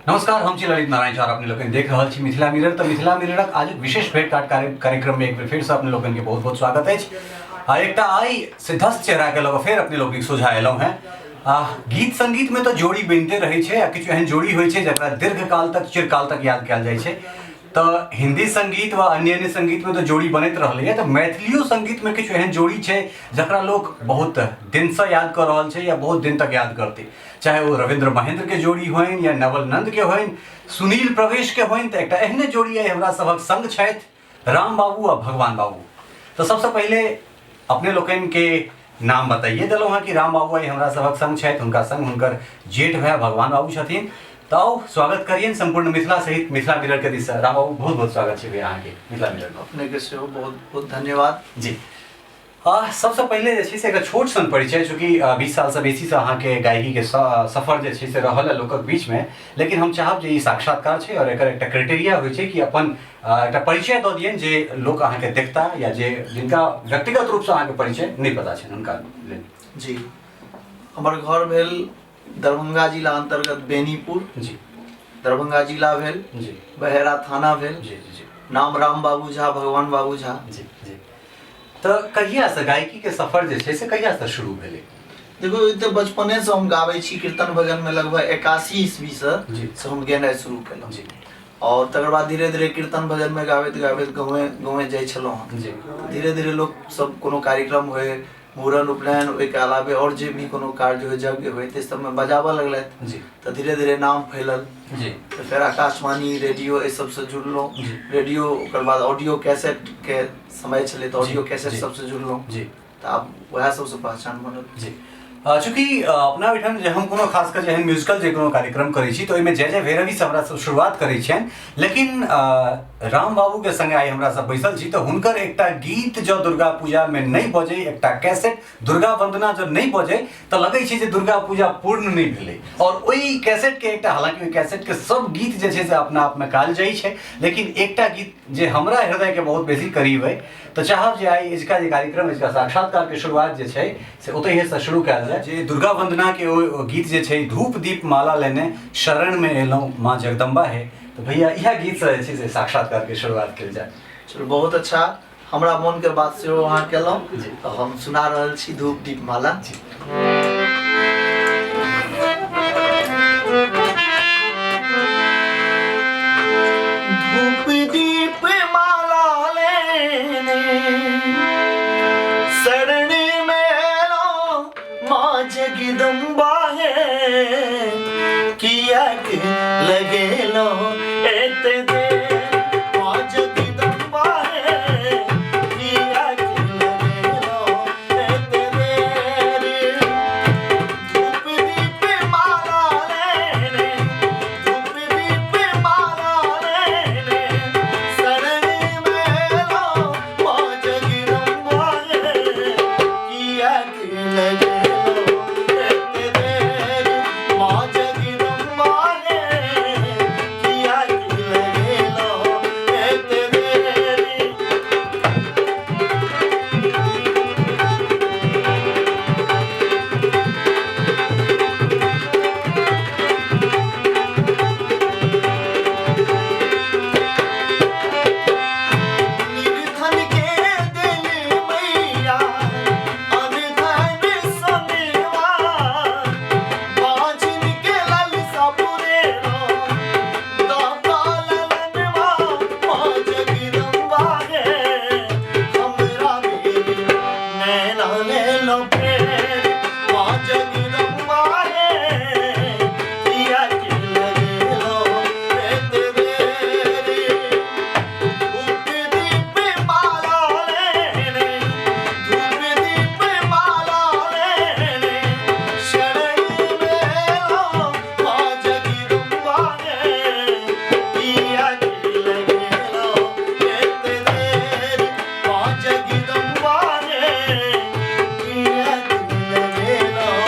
नमस्कार, हम छी ललित नारायण झा, अपने लोकनि देख रहल छी मिथिला मिरर। तऽ मिथिला मिररक आजुक विशेष भेंटघाट कार्यक्रम में एक बेर फेरसँ अपने लोकनि के बहुत बहुत स्वागत अछि। आ एकटा आइ सिद्धस्थ चेहरा के लऽ फेर अपने लोकनिक सोझा एलहुँ हेँ। आ गीत संगीत में तऽ जोड़ी बनिते रहै छै, आ किछु एहन जोड़ी होइ छै जकरा दीर्घकाल तक चिरकाल तक याद कयल जाइ छै। तऽ हिंदी संगीत वा अन्य अन्य संगीत में तऽ जोड़ी बनैत रहलैए, तऽ मैथिलियो संगीत में किछु एहन जोड़ी छै जकरा लोक बहुत दिनसँ याद कऽ रहल छै या बहुत दिन तक याद करतै, चाहे ओ रविन्द्र महेंद्र के जोड़ी होइन या नवल नंद के होइन, सुनील प्रवेश के होइन। तऽ एकटा एहने जोड़ी आइ हमरा सभक संग छथि, राम बाबू आ भगवान बाबू। तऽ सबसँ पहिले अपने लोकनि के नाम बताइए देलहुँ हँ कि राम बाबू आइ हमरा सभक संग छथि, हुनका संग हुनकर जेठ भाय भगवान बाबू छथिन। तऽ आउ स्वागत करियनि सम्पूर्ण मिथिला सहित मिथिला मिरर के दिससँ। राम बाबू, बहुत बहुत स्वागत छै भैया अहाँके मिथिला मिरर में। अपने के सेहो बहुत बहुत धन्यवाद। जी, सबसँ पहिले जे छै से एकटा छोट सन परिचय, चूँकि 20 सालसँ बेसीसँ अहाँके गायकीके सफर जे छै से रहल है लोकक बीचमे, लेकिन हम चाहब जे ई साक्षात्कार छै और एकर एकटा क्राइटेरिया होइ छै कि अपन एकटा परिचय दऽ दियनि जे लोक अहाँके देखता या जे जिनका व्यक्तिगत रूपसँ अहाँके परिचय नहि पता छनि हुनका लेल। जी, हमर घर भेल दरभंगा जिला अंतर्गत बेनीपुर। जी। दरभंगा जिला भेल। जी। बहेरा थाना भेल। जी जी। नाम राम बाबू झा, भगवान बाबू झा। जी जी। तऽ कहियासँ गायकीके सफर जे छै से कहियासँ शुरू भेलै? देखो, ई तऽ बचपनेसँ हम गाबै छी कीर्तन भजनमे, लगभग 81 ईस्वीसँ जी। से हम गेनाइ शुरू केलहुँ। जी। और तकर बाद धीरे धीरे कीर्तन भजनमे गाबैत गाबैत गाँवे गाँवे जाइ छलहुँ हम। जी। धीरे धीरे लोक सब कोनो कार्यक्रम होइ, मूड़न उपनयन, ओहिके अलावे आओर जे भी कोनो कार्य होइ, यज्ञ होइ, ताहि सबमे बजाबऽ लगलथि। जी। तऽ धीरे धीरे नाम फैलल। जी। तऽ फेर आकाशवाणी, रेडियो, एहि सबसँ जुड़लहुँ। जी। रेडियो, ओकर बाद ऑडियो कैसेटके समय छलै तऽ ऑडियो जी, कैसेट जी। सबसँ जुड़लहुँ। जी। तऽ आब उएह सबसँ पहचान बनल। जी। चूँकि अपना ओहिठाम जे हम कोनो खास कऽ एहन म्यूजिकल जे कोनो कार्यक्रम करै छी तऽ ओहिमे जय जय भैरवीसँ हमरा सब शुरुआत करै छियनि, लेकिन राम बाबूके संगे आइ हमरा सब बैसल छी तऽ हुनकर एकटा गीत जँ दुर्गा पूजामे नहि बजै, एकटा कैसेट दुर्गा वंदना जँ नहि बजै तऽ लगै छै जे दुर्गा पूजा पूर्ण नहि भेलै। और ओहि कैसेटके एकटा, हालांकि ओहि कैसेटके सब गीत जे छै से अपना आपमे कालजयी छै, लेकिन एकटा गीत जे हमरा हृदयके बहुत बेसी करीब अइ, तऽ चाहब जे आइ अजुका जे कार्यक्रम, अजुका साक्षात्कारके शुरुआत जे छै से ओतहिएसँ शुरू कयल जाय, जे दुर्गा वंदनाके ओ गीत जे छै, धूप दीप माला लेने शरणमे एलहुँ माँ जगदम्बा हे। तऽ भैया इएह गीतसँ जे छै से साक्षात्कारके शुरुआत कयल जाय। चलू, बहुत अच्छा, हमरा मोनके बात सेहो अहाँ केलहुँ। जी। तऽ हम सुना रहल छी धूप दीप माला। जी। धूप दीप माला लेने शरण में एलहुँ माँ जगदम्बा हे, किएक लगेलहुँ एते देर माँ जगदम्बा हे, किएक लगेलहुँ एते देर। धूप दीप माला लेने, धूप दीप माला लेने शरण में एलहुँ माँ जगदम्बा हे, किएक लगेलहुँ एते देर माँ जगदम्बा हे, किएक लगेलहुँ एते देर। निर्धन के दिल मैया अनधन सनेवा, बाँझिन के ललसा पुरेलो दाता ललनवा माँ जगदम्बा हे, हमरा मेरी नैना लेलो फेर माँ जगदम्बा हे, किएक लगेलो एते देर। धूप दीप माला लेने, धूप दीप माला लेने शरण में एलहुँ माँ जगदम्बा हे, किएक लगेलहुँ एते देर माँ जगदम्बा हे, किएक लगेलहुँ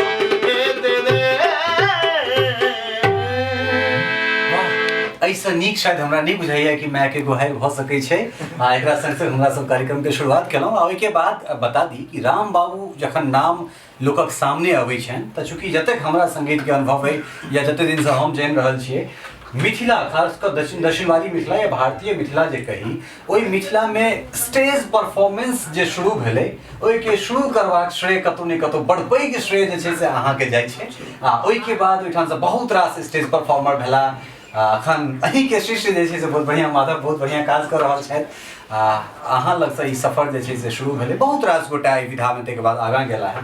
एते देर। वाह, एहिसँ नीक शायद हमरा नहि बुझाइए कि मायके गोहारि भऽ सकै छै। आ एकरा संग संग हमरा सब कार्यक्रमके शुरुआत केलहुँ। आ ओहिके बाद बता दी कि राम बाबू जखन नाम लोकक सामने अबै छनि तऽ चूँकि जतेक हमरा संगीतके अनुभव अइ या जतेक दिनसँ हम जानि रहल छियै, मिथिला, खास कऽ दक्षिणवादी मिथिला या भारतीय मिथिला जे कही, ओहि मिथिलामे स्टेज परफॉर्मेंस जे शुरू भेलै, ओहिके शुरू करबाक श्रेय कतहु ने कतहु बड़ पैघ श्रेय जे छै से अहाँके जाइ छै। आ ओहिके बाद ओहिठामसँ बहुत रास स्टेज परफॉर्मर भेला। अखन अहीँके शिष्य जे छै से बहुत बढ़िआँ माधव बहुत बढ़िआँ काज कऽ रहल छथि। आ अहाँ लगसँ ई सफर जे छै से शुरू भेलै, बहुत रास गोटा एहि विधामे ताहिके बाद आगाँ गेला हँ।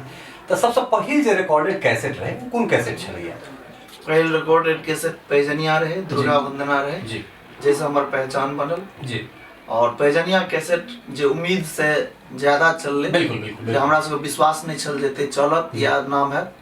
तऽ सबसँ पहिल जे रिकॉर्डेड कैसेट रहै, ओ कोन कैसेट छलैए? पहिल रिकॉर्डेड कैसेट पैजनिया रहै, दुर्गा वंदना रहै जाहिसँ हमर पहचान बनल। और पैजनिया कैसेट जे उम्मीद से ज्यादा चललै। बिल्कुल बिल्कुल जे हमरा सबके विश्वास नहि छल जे एते चलत या नाम हैत,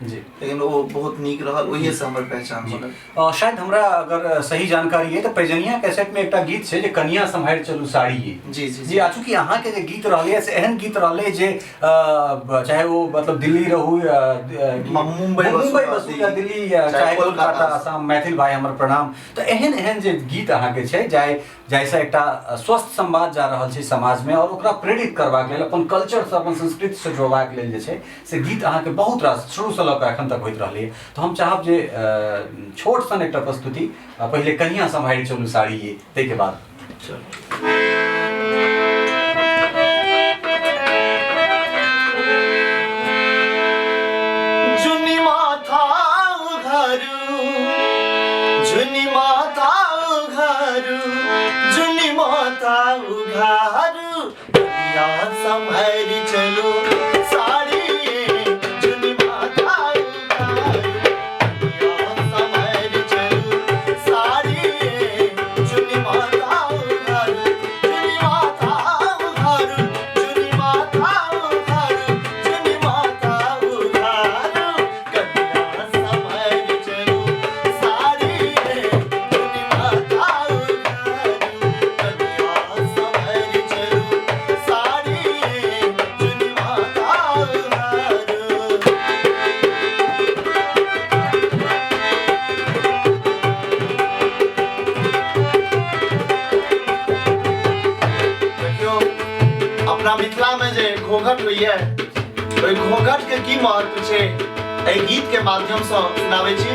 लेकिन ओ बहुत नीक रहल, ओहिए से हमर पहचान बनल। शायद हमरा अगर सही जानकारी है तऽ पैजनिया कैसेट में एकटा गीत छै जे कनिया सम्हारि चलू साड़ी ये। जी जी जी। आ चूँकि अहाँके जे गीत रहलै से एहन गीत रहलै जे चाहे ओ मतलब दिल्ली रहू, मुम्बई बसू, मुम्बई बसू या दिल्ली या चाहे कोलकाता, कोलकाता, आसाम, मैथिल भाई हमर प्रणाम, तऽ एहन एहन जे गीत अहाँके छै जाहिसँ एकटा स्वस्थ संवाद जा रहल छै समाजमे, आओर ओकरा प्रेरित करबाक लेल, अपन कल्चरसँ अपन संस्कृतिसँ जोड़बाक लेल जे छै से गीत अहाँके बहुत रास शुरूसँ लऽ कऽ एखन तक होइत रहलैए। तऽ हम चाहब जे छोट सन एकटा प्रस्तुति, पहिले कनिया सम्हारि चलू साड़ी ये, ताहिके बाद। चलू। जुनी माथा उघारू, जुनी माथा उघारू, जुनी माथा उघारू, कनिया सम्हारि चलू साड़ी, जुनी माथा उघारू, कनिया सम्हारि चलू साड़ी, जुनी माथा उघारू, जुनी माथा उघारू, जुनी माथा उघारू, जुनी माथा उघारू, कनिया सम्हारि चलू साड़ी, जुनी माथा उघारू, कनिया सम्हारि चलू साड़ी, जुनी माथा उघारू। देखियौ, अपना मिथिला में जे घोघट होइए, ओहि घोघट के की महत्व छै, एहि गीत के माध्यम से सुनाबै छी।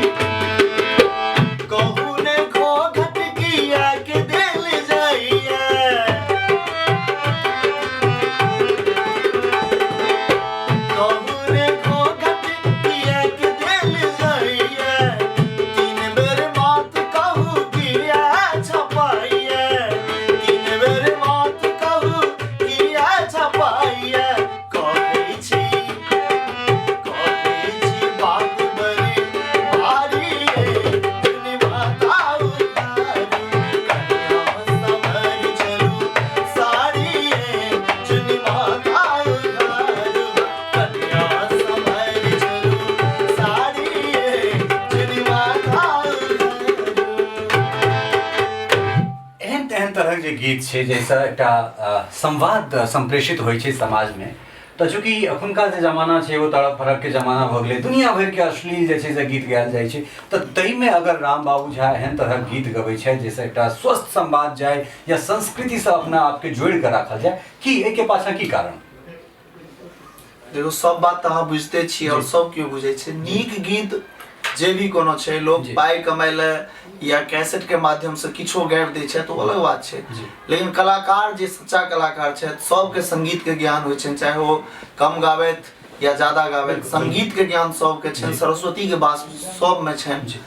कहू ने घोघट किया के देल जाइए, कहू ने घोघट किया के देल जाइए, तीन बेर मात कहू किया छपाइए, तीन बेर मात कहू किया छपाइए, कहै छी, कहै छी बात बड़ी भारी, जुनी माता उघारू, कनिया सम्हारि चलू साड़ी, जुनी माता उघारू, कनिया सम्हारि चलू साड़ी, जुनी माता उघारू। एहन तेहन तरहक जे गीत छै जाहिसँ एकटा संवाद संप्रेषित होइ छै समाजमे, तऽ चूँकि एखुनका जे जमाना छै ओ तड़प फड़कके जमाना भऽ गेलै, दुनिया भरिके अश्लील जे छै से गीत गायल जाइ छै, तऽ ताहिमे अगर राम बाबू झा एहन तरहक गीत गबै छथि जाहिसँ एकटा स्वस्थ संवाद जाय या संस्कृतिसँ अपना आपके जोड़ि कऽ राखल जाय, की एहिके पाछाँ की कारण? देखो, सब बात तऽ अहाँ बुझिते छी और सब केओ बुझै छै। नीक गीत जे भी कोनो छै, लोग पाइ कमाइ लए या कैसेट के माध्यम से किछो गाबि दै छै तऽ ओ अलग बात छै, लेकिन कलाकार जे सच्चा कलाकार छथि, सबके संगीत के ज्ञान होइ छनि, चाहे ओ कम गाबथि या ज्यादा गाबथि, संगीत के ज्ञान सबके छनि, सरस्वती के वास सबमे छनि।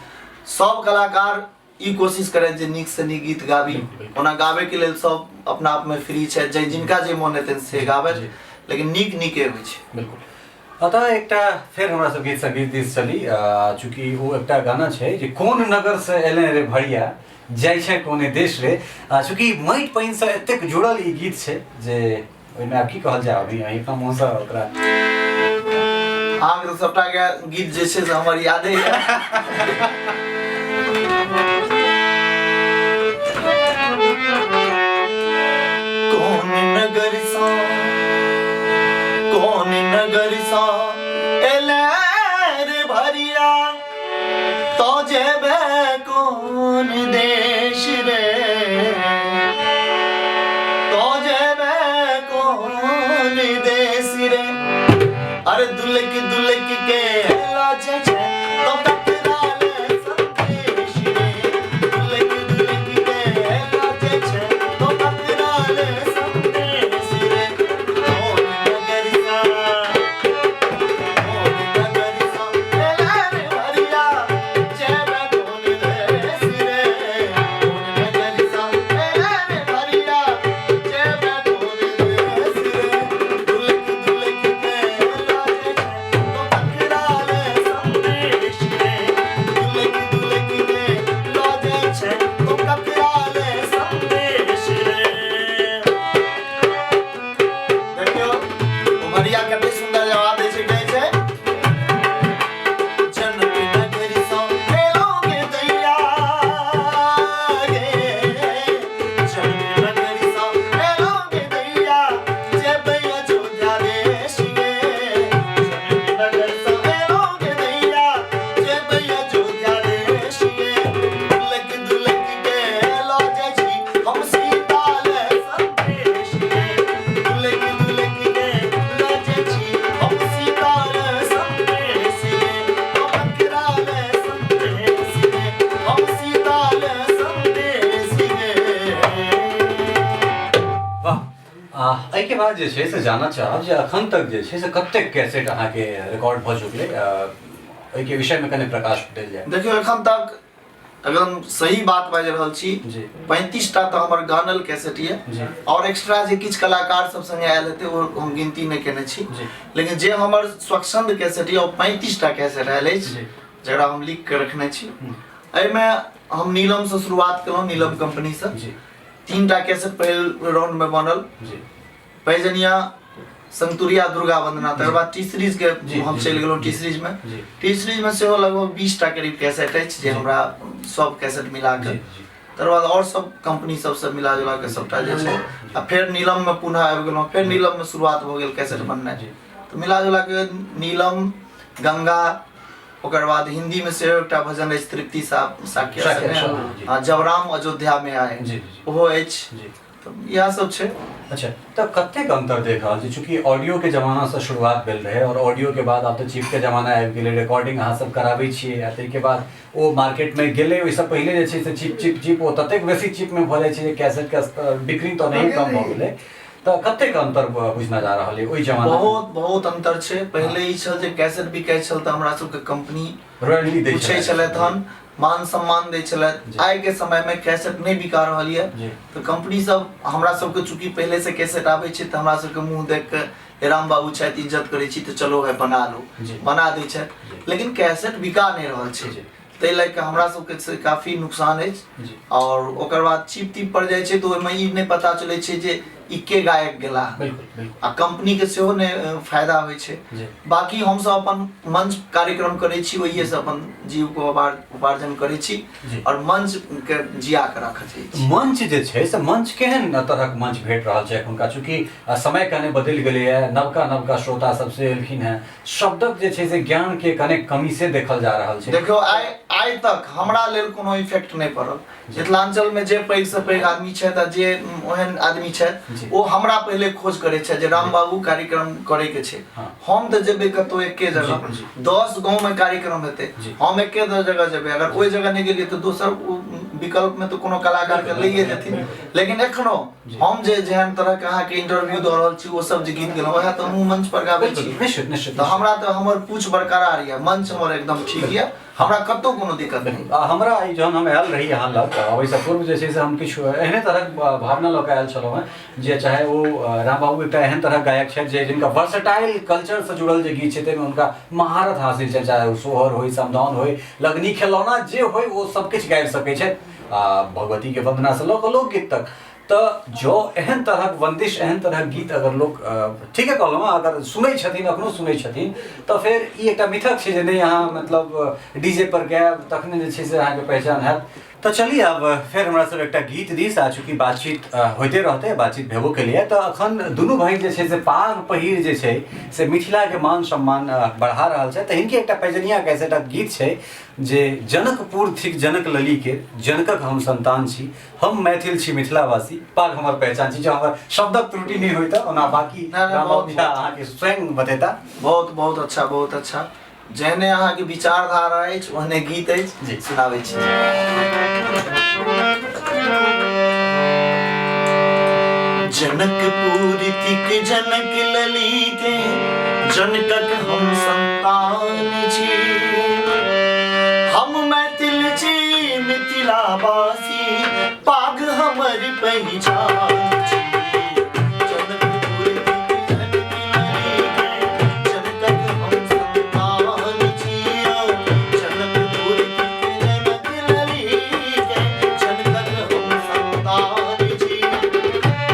सब कलाकार ई कोशिश करैत जे नीक से नीक गीत गाबी। ओना गाबे के लेल सब अपना आप में फ्री छै, जे जिनका जे मोन हेतनि से गाबथि, लेकिन नीक नीके होइ छै। बिल्कुल। अतः एकटा फेर हमरा सब गीत संगीत दिस चली, चूँकि ओ एकटा गाना छै जे कोन नगर से एले रे भरिया, जाइ छै कोने देश रे, चूँकि माटि पानि से एतेक जुड़ल ई गीत छै जे ओहिमे आब की कहल जाय, अभी अहीं अपना मुँहसँ ओकरा। अहाँके तऽ सबटा गीत जे छै से हमर यादे यऽ। कोन नगर सँ, कोन नगर सँ एले रे भरिया, तो जेबे कोन देश रे, तो जेबे कोन देश रे, अरे दुलक दुलक के लाजे छे तो टकराले संदेश रे, दुलक एहिके बाद जे छै से जानऽ चाहब जे अखन तक जे छै से कतेक कैसेट अहाँके रिकॉर्ड भऽ चुकलै, एहिके विषयमे कने प्रकाश देल जाय। देखियौ, एखन तक अगर हम सही बात बाजि रहल छी, 35 टा तऽ हमर गानल कैसेट यऽ, और एक्स्ट्रा जे किछु कलाकार सब संगे आयल हेतै ओ हम गिनती नहि केने छी, लेकिन जे हमर स्वच्छंद कैसेट यऽ ओ 35 टा कैसेट आयल अछि, जकरा हम लिख के रखने छी। एहिमे हम नीलमसँ शुरुआत केलहुँ, नीलम कंपनीसँ 3 टा कैसेट पहिल राउंडमे बनल, पैजनिया, संतुरिया, दुर्गा वंदना। तकर बाद टी सीरीज के हम चलि गेलहुँ टी सीरीज में। टी सीरीज में सेहो लगभग 20 टा करीब कैसेट अछि जे हमरा सब कैसेट मिला के, तकर बाद और सब कंपनी सबसँ मिला जुला के सबटा जे छै, आ फेर नीलम में पुनः आबि गेलहुँ, फेर नीलम में शुरुआत भऽ गेल कैसेट बननाइ। तऽ मिला जुला के नीलम, गंगा, ओकर बाद हिंदी में सेहो एकटा भजन अछि तृप्ति साक्य साक्य, संगे, जी। जब राम अयोध्या में आए, जी, जी। ओहो अछि। तऽ इएह सब छै। अच्छा, तऽ कतेक अंतर देख रहल छी? चूँकि ऑडियो के जमाना से शुरुआत भेल रहै और ऑडियो के बाद आब तऽ चिप के जमाना आबि गेलै, रिकॉर्डिंग अहाँ सब कराबै छियै आ ताहिके बाद ओ मार्केटमे गेलै। ओहिसँ पहिले जे छै से चिप चिप चिप, ओ ततेक बेसी चिपमे भऽ जाइ छै जे कैसेटके बिक्री तऽ नहि कम भऽ गेलै। तऽ कतेक अंतर बुझना जा रहल अइ ओहि जमाना? बहुत बहुत अंतर छै। पहिले ई छल जे कैसेट बिकाइ छल तऽ हमरा सबके कंपनी रॉयल्टी दै पूछै छलथि हन, मान सम्मान दै छलथि। आइ के समय में कैसेट नहि बिका रहल यऽ तऽ कंपनी सब हमरा सबके, चूंकि पहिले से कैसेट आबै छै तऽ हमरा सबके मुंह देख के, हे राम बाबू छथि, इज्जत करै छी तऽ चलो भाई बना लो, बना दै छथि, लेकिन कैसेट बिका नहि रहल छै। ताहि लए कऽ हमरा सबके से काफी नुकसान अछि। और ओकर बाद चिप तिप पर जाइ छै तऽ ओहिमे ई नहि पता चलै छै जे ई के गायक गेला। बिल्कुल बिल्कुल आ कंपनी के सेहो नहि फायदा होइ छै। बाकी हमसब अपन मंच कार्यक्रम करै छी, ओहिए से अपन जीव को उपार्जन करै छी और मंच के जिया के राखऽ चाहै छी। मंच जे छै से मंच केहन तरहक मंच भेट रहल छै एखुनका? चूँकि समय कने बदलि गेलैए, नवका नवका श्रोता सब से एलखिन हेँ, शब्दक जे छै से ज्ञान के कने कमी से देखल जा रहल छै। देखियौ, आइ आइ तक हमरा लेल कोनो इफेक्ट नहि पड़ल। मिथिलांचल में जे पैघ से पैघ आदमी छथि आ जे ओहन आदमी छथि, ओ हमरा पहिले खोज करै छथि जे राम बाबू कार्यक्रम करे के छै। हम तऽ जेबै कतौ एके जगह, 10 गाँव में कार्यक्रम हेतै, हम एके जगह जेबै। अगर ओहि जगह नहि गेलियै तऽ दोसर विकल्प में तऽ कोनो कलाकार के लैए जेथिन। लेकिन एखनो हम जे जेहन तरह के अहाँके इंटरव्यू दऽ रहल छी, ओ सब जे गीत गेलहुँ, वएह तऽ हमहूँ मंच पर गाबै छी। निश्चित निश्चित तऽ हमरा तऽ हमर पूछ बरकरार यऽ, मंच हमर एकदम ठीक यऽ, हमरा कतहु कोनो दिक्कत नहि। हमरा ई जहन हम आयल रही अहाँ लग, तऽ ओहिसँ पूर्व जे छै से हम किछु एहने तरहक भावना लऽ कऽ आयल छलहुँ हेँ जे चाहे ओ राम बाबू एकटा एहन तरहक गायक छथि जे जिनका वर्सटाइल कल्चरसँ जुड़ल जे गीत छै ताहिमे हुनका महारत हासिल छनि, चाहे ओ सोहर होइ, समदाउन होइ, लगनी, खेलौना जे होइ, ओ सब किछु गाबि सकै छथि, आ भगवतीके वन्दनासँ लऽ कऽ लोकगीत तक। तऽ जँ एहन तरहक बंदिश, एहन तरहक गीत अगर लोक, ठीके कहलहुँ, अगर सुनै छथिन, अखनो सुनै छथिन, तऽ फेर ई एकटा मिथक छै जे नहि, अहाँ मतलब डीजे पर गायब तखने जे छै से अहाँके पहचान हैत। तऽ चलिए, आब फेर हमरा सब एकटा गीत दिस, आ चूँकि बातचीत होइते रहतै, बातचीत भेबो केलिए, तऽ अखन दुनू भाई जे छै से पाग पहिर जे छै से मिथिलाके मान सम्मान बढ़ा रहल छै, तऽ हिनके एकटा पैजनिया कैसेटक गीत छै जे जनकपुर थिक जनक लली के, जनकक हम संतान छी, हम मैथिल छी मिथिलावासी, पाग हमर पहचान छी। जो हमर शब्दक त्रुटि नहीं होई तऽ ओना बाकी ना, ना, राम बहुत- झा अहाँके स्वयं बतेता। बहुत बहुत अच्छा, बहुत अच्छा। जेहने अहाँके विचारधारा अछि ओहने गीत अछि। सुनाबै छी। जनकपुर थिक जनक ललिते, जनकक हम संतान छी, हम मैथिल छी मिथिलावासी, पाग हमर पहिचान छी। जनकपुर थिक जनक ललिते, जनकक हम संतान छी, जनकपुर थिक जनक ललिते, जनकक हम संतान छी,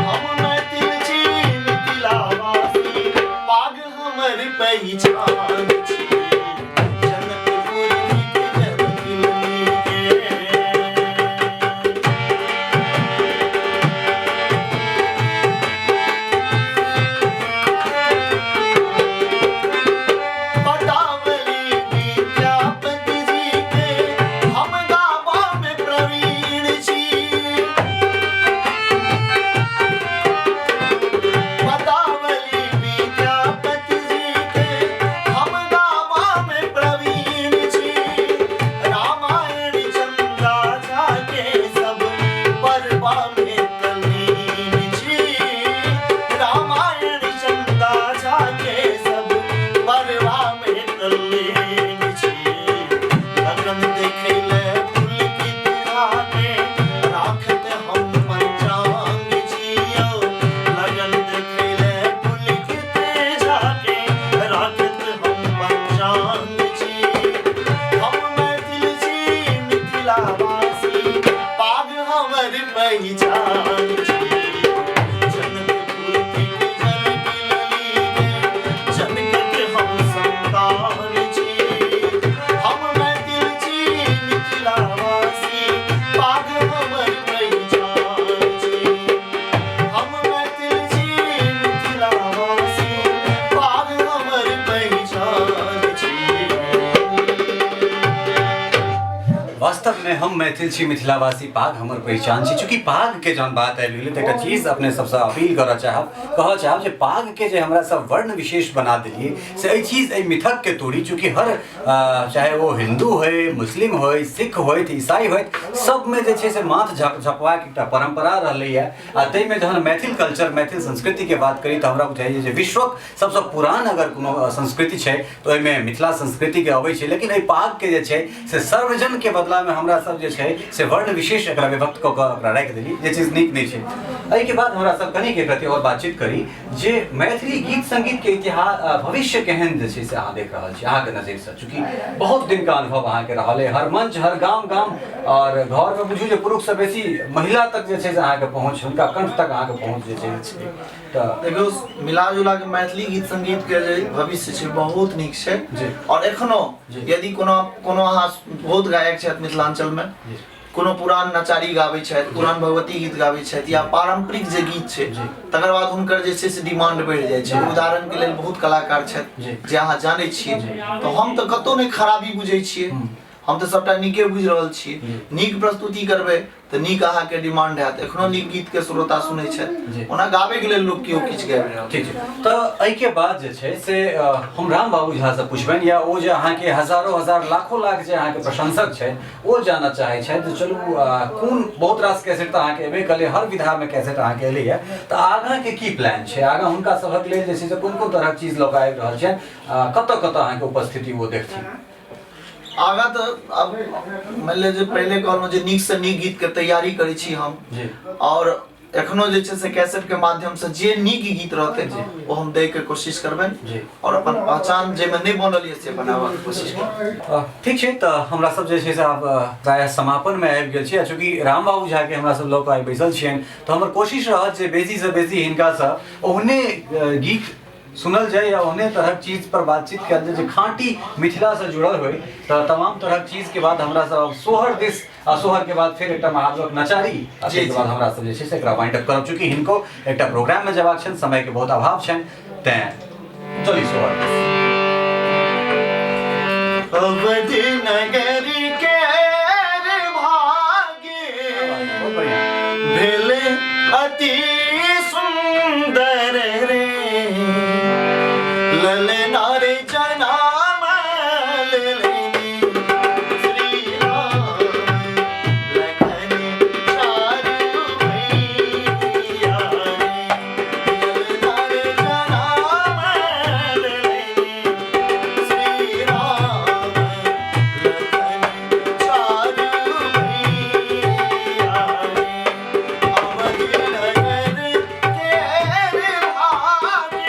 हम मैथिल छी मिथिलावासी, पाग हमर पहिचान छी। जनकपुर थिक जनक ललिते। पदावली विद्यापति जी के हम गाबा में प्रवीण छी। पदावली विद्यापति जी के हम गाबा झा के सब परवा में तल्लीन छी। लगन देखै ले पुलकित आके राखत हम पंचांग जियो। लगन देखै ले पुलकित जाके राखत हम पंचांग छी। हम मैथिल छी मिथिलावासी, पाग हमर पहिचान छी। जनकपुर के जनक लली जनकक हम संतान छी। हम मैथिल छी मिथिलावासी, पाग हमर पहिचान छी। हम मैथिल छी मिथिलावासी, पाग हमर पहिचान छी। वास्तव में हम मैथिल छी मिथिलावासी, पाग हमर पहिचान छी। चूँकि पाग के जहन बात आबि गेलै तऽ एकटा चीज अपने सबसँ अपील करऽ चाहब, कहऽ चाहब जे पाग के जे हमरा सब वर्ण विशेष बना देलियै से एहि चीज, एहि मिथक के तोड़ी। चूँकि हर चाहे ओ हिंदू होय, मुस्लिम होय, सिख होय, ईसाई होय, सबमे जे छै से माथ झपबाक एकटा परम्परा रहलैए। आ ताहिमे जहन मैथिल कल्चर, मैथिल संस्कृतिके बात करी तऽ हमरा बुझाइए जे विश्वक सबसँ पुरान अगर कोनो संस्कृति छै तऽ ओहिमे मिथिला संस्कृतिके अबै छै। लेकिन एहि पागके जे छै से सर्वजनके बदलामे हमरा सब जे छै से वर्ण विशेष एकरा विभक्त कऽ कऽ ओकरा राखि देली, जे चीज नीक नहि छै। एहिके बाद हमरा सब कनिक एक रति आओर बातचीत करी जे मैथिली गीत संगीतके इतिहास, भविष्य केहन जे छै से अहाँ देख रहल छी अहाँके नजरिसँ? चूँकि बहुत दिनका अनुभव अहाँके रहल है, हर मंच, हर गाम गाम आओर घरमे बुझू जे पुरुषसँ बेसी महिला तक जे छै से अहाँके पहुँच, हुनका कंठ तक अहाँके पहुँच जे छै छै तऽ देखियौ, मिला जुला के मैथिली गीत संगीत के जे भविष्य छै बहुत नीक छै। और एखनो यदि कोनो कोनो अहाँ बहुत गायक छथि मिथिलांचल में, कोनो पुरान नचारी गाबै छथि, पुरान भगवती गीत गाबै छथि या पारंपरिक जे गीत छै, तकर बाद हुनकर जे छै से डिमांड बढ़ि जाइ छै। उदाहरण के लेल बहुत कलाकार छथि जे अहाँ जानै छियै। तऽ हम तऽ कतहु नहि खराबी बुझै छियै, हम तऽ सबटा नीके बुझि रहल छियै। नीक प्रस्तुति करबै तऽ नीक अहाँके डिमांड हैत। एखनो नीक गीतके श्रोता सुनै छथि। ओना गाबैके लेल लोक केओ किछु गाबि रहल। ठीक छै, तऽ एहिके बाद जे छै से हम राम बाबू झासँ पुछबनि या ओ जे अहाँके हजारो हजार लाखो लाख जे अहाँके प्रशंसक छै ओ जानऽ चाहै छथि जे चलू कोन बहुत रास कैसेट तऽ अहाँके एबे कलै, हर विधामे कैसेट अहाँके एलैए, तऽ आगाँके की प्लान छै? आगाँ हुनका सभक लेल जे छै से कोन कोन तरहक चीज लऽ कऽ आबि रहल छनि, कतऽ कतऽ अहाँके उपस्थिति ओ देखथिन? आगाँ तऽ अब मानि लिअ जे पहिले कहलहुँ जे नीकसँ नीक गीतके तैयारी करै छी हम और एखनो जे छै से कैसेटके माध्यमसँ जे नीक गीत रहतै ओ हम दैके कोशिश करबनि और अपन पहचान जाहिमे नहि बनल यऽ से बनाबऽके कोशिश करबै। ठीक छै, तऽ हमरा सब जे छै से आब प्रायः समापनमे आबि गेल छी आ चूँकि राम बाबू झाके हमरा सब लऽ कऽ आइ बैसल छियनि तऽ हमर कोशिश रहत जे बेसीसँ बेसी हिनकासँ ओहने गीत सुनल जाय या ओहने तरहक चीज पर बातचीत कयल जाय जे खाँटी मिथिलासँ जुड़ल होइ। तऽ तमाम तरहक चीजके बाद हमरा सब आब सोहर दिस आ सोहर के बाद फेर एकटा महादेवक नचारी आ ताहिके बाद हमरा सब जे छै से एकरा वाइंड अप करब, चूँकि हिनको एकटा प्रोग्राममे जेबाक छनि, समयके बहुत अभाव छनि, तेँ चली सोहर दिस। अवधि नगरी के भागे बहुत बढ़िया भेल अति सुंदर रे ललना रे जनाम लेलनि श्री राम लखन चारु भैया रे। ललना रे जनाम लेलनि श्री राम लखन चारु भैया रे। अवधि नगर केर भाग्य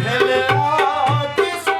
भेल अति सुन्दर।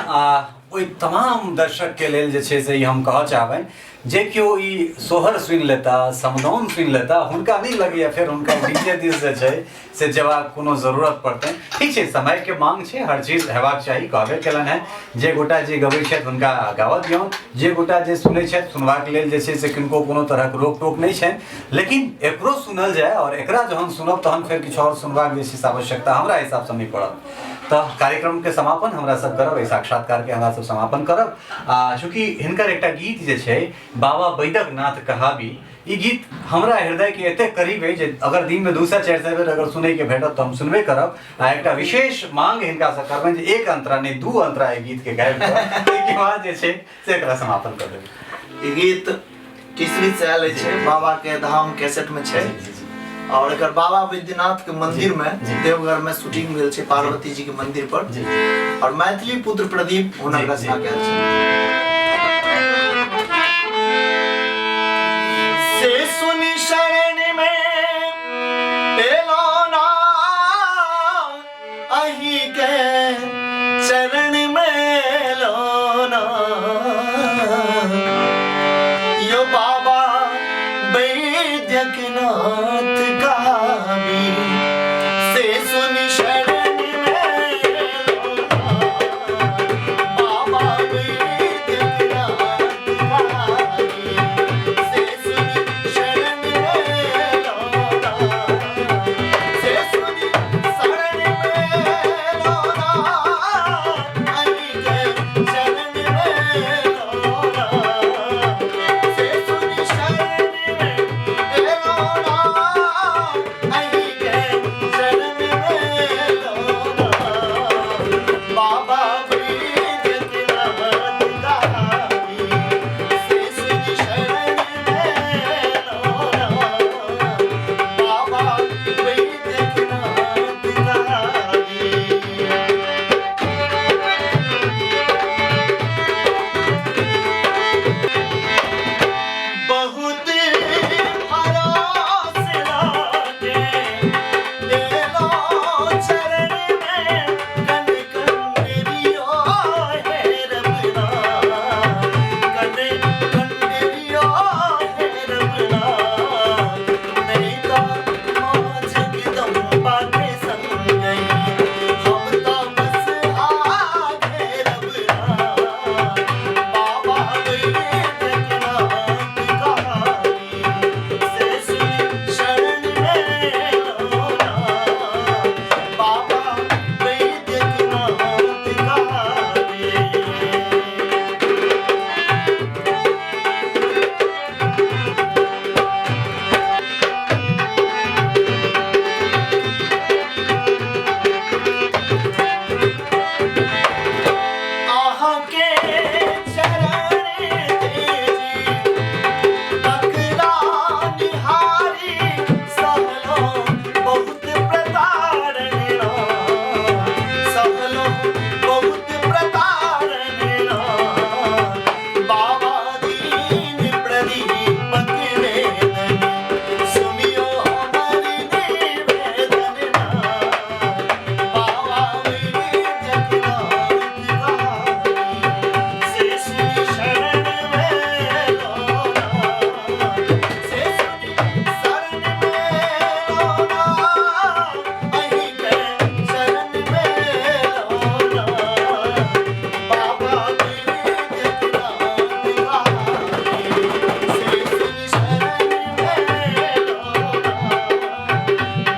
आ ओहि तमाम दर्शकके लेल जे छै से ई हम कहऽ चाहबनि जे केओ ई सोहर सुनि लेता, समदाउन सुनि लेता, हुनका नहि लगैया फेर हुनका डीजे दिस जे छै से जेबाक कोनो जरूरत पड़तनि। ठीक छै, समयके मांग छै, हर चीज हेबाक चाही, कहबे केलनि हेँ जे गोटा जे गबै छथि हुनका गाबऽ दियौन, जे गोटा जे सुनै छथि सुनबाक लेल जे छै से किनको कोनो तरहक रोक टोक नहि छनि, लेकिन एकरो सुनल जाय आओर एकरा जहन सुनब तहन फेर किछु आओर सुनबाक जे छै से आवश्यकता हमरा हिसाबसँ नहि पड़त। तऽ कार्यक्रमके समापन हमरा सब करब, एहि साक्षात्कारके हमरा सब समापन करब। आ चूँकि हिनकर एकटा गीत जे छै बाबा वैद्यनाथ कहाबी, ई गीत हमरा हृदयके एतेक करीब अइ जे अगर दिनमे 200 400 बेर अगर सुनैके भेटत तऽ हम सुनबे करब। आ एकटा विशेष मांग हिनकासँ करबनि जे एक अंतरा नहि 2 अंतरा एहि गीतके गाबि कऽ ताहिके बाद जे छै से एकरा समापन कऽ देबै। ई गीत तीसरी से आयल अछि, बाबा के धाम कैसेट में छै और एकर बाबा वैद्यनाथ के मंदिर में देवघर में शूटिंग भेल छै पार्वती जी के मंदिर पर और मैथिली पुत्र प्रदीप हुनक रचना कयल छै। से सुनि शरण में एलो ना अही के चरण में लो ना यो बाबा वैद्यनाथ कहाबी से सुनि शरण में लो ना बाबा वैद्यनाथ कहाबी से सुनि शरण में लो ना से सुनि शरण में लो ना अही के चरण में लो ना से सुनि शरण में लो ना अही के चरण में लो ना बाबा वैद्यनाथ कहाबी से सुनि शरण में लो ना बाबा वैद्यनाथ कहाबी। बहुत भरोस लागे एलो चरण में कन कंडरियो हे रबना कन कंडरियो हे रबना नहीं तो माँ जगदम्बा के संग गई हम तो बस आगे रबना बाबा वैद्यनाथ कहाबी से सुनि शरण में लो ना बाबा वैद्यनाथ कहाबी। अहाँ के चरण तेजी तकला निहारी सहलो बहुत प्रतारण सहलो बहुत प्रतारण बाबा दीन प्रदीपक वेदन सुनियो हमर निवेदन बाबा वैद्यनाथ कहाबी से सुनि शरण में लो ना से सुनि शरण में लो ना अही के चरण में लो ना बाबा वैद्यनाथ कहाबी से सुनि शरण में लो ना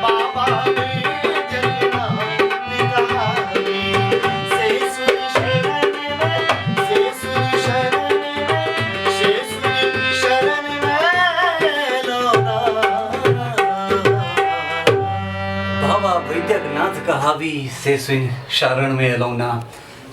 बाबा वैद्यनाथ कहाबी से सुनि शरण में से सुनि शरण में से सुनि शरण में लो ना। बाबा वैद्यनाथ कहाबी से सुनि शरण में एलहुँ ना,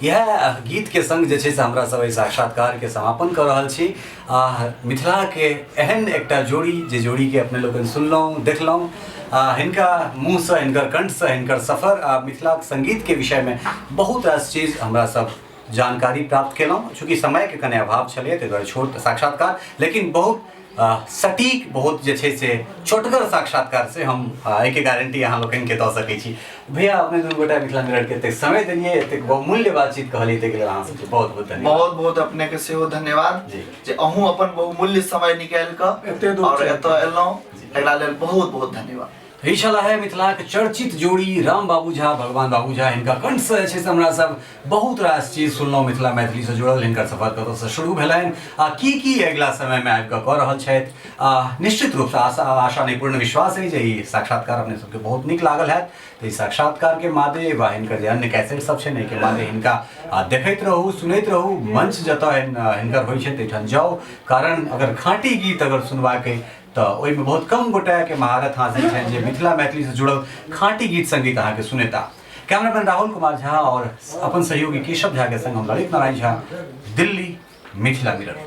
इएह गीतके संग जे छै से हमरा सब एहि साक्षात्कारके समापन कऽ रहल छी। आ मिथिलाके एहन एकटा जोड़ी जे जोड़ीके अपने लोकनि सुनलहुँ देखलहुँ, आ हिनका मुँहसँ हिनकर कंठसँ हिनकर सफर आ मिथिलाक संगीतके विषयमे बहुत रास चीज हमरा सब जानकारी प्राप्त केलहुँ। चूँकि समयके कने अभाव छलै ताहि दुआरे छोट साक्षात्कार, लेकिन बहुत सटीक बहुत जे छै से छोटगर साक्षात्कार से हम एहिके गारंटी अहाँ लोकनिके दऽ सकै छी। भैया, अपने दुनू गोटा मिथिला मिरर के एतेक समय देलियै, एतेक बहुमूल्य बातचीत कहलियै, ताहिके लेल अहाँ सबके बहुत बहुत धन्यवाद। बहुत बहुत अपने के सेहो धन्यवाद जी। जे अहूँ अपन बहुमूल्य समय निकालि कऽ एते दूर और चलि एतऽ एलहुँ, एकरा लेल बहुत बहुत धन्यवाद। ई छला है मिथिलाक चर्चित जोड़ी राम बाबू झा, भगवान बाबू झा। हिनका कंठ से जे छै से हमरा सब बहुत रास चीज सुनलहुँ मिथिला मैथिली से जुड़ल, हिनकर सफर कतऽ से शुरू भेलनि आ की की अगिला समय में आबि कऽ कऽ रहल छथि। निश्चित रूपसँ आशा आशा नहि, पूर्ण विश्वास है जे ई साक्षात्कार अपने सबके बहुत नीक लागल हैत। तऽ ई साक्षात्कार के मादे वा हिनकर जे अन्य कैसेट सब छै एहिके मादे हिनका देखैत रहू, सुनैत रहू। मंच जतऽ हिनकर होइ छै ताहिठाम जाउ, कारण अगर खाँटी गीत अगर सुनबाक अइ तऽ ओहिमे बहुत कम गोटाके महारत हासिल छनि जे मिथिला मैथिलीसँ जुड़ल खाँटी गीत संगीत अहाँके सुनेता। कैमरामैन राहुल कुमार झा और अपन सहयोगी केशव झा के संग हम ललित नारायण झा, दिल्ली, मिथिला मिरर।